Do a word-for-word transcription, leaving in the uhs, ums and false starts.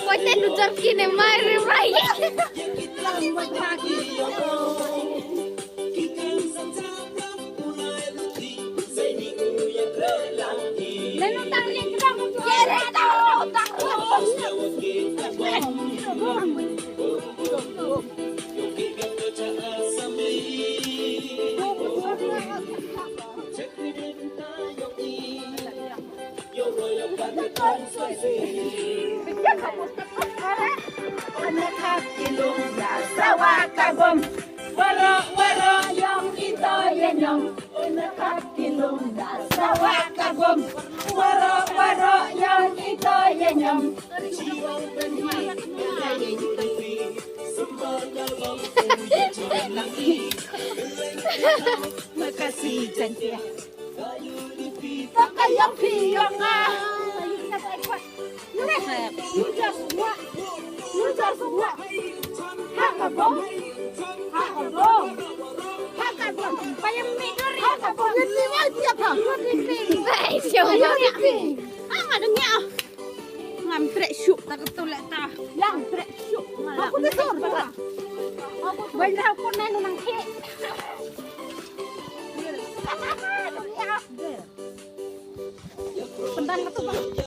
Pode lutar kine mai rai. Warok warok yong ito ye nyong. Warok warok yong ito ye nyong. Makasih cantik. Takayang piyong ah. You just what? You just what? Hakabom. Hakabom. Hakabom. Payam mi duri. Hakabom. Yun ni wai tiap ha. Yun ni pi. Yun ni pi. Ah, ngadeng ya. Ngam trek syuk tak ketulek ta. Yang trek syuk. Aku ni sor. Aku tu. Banyak aku nang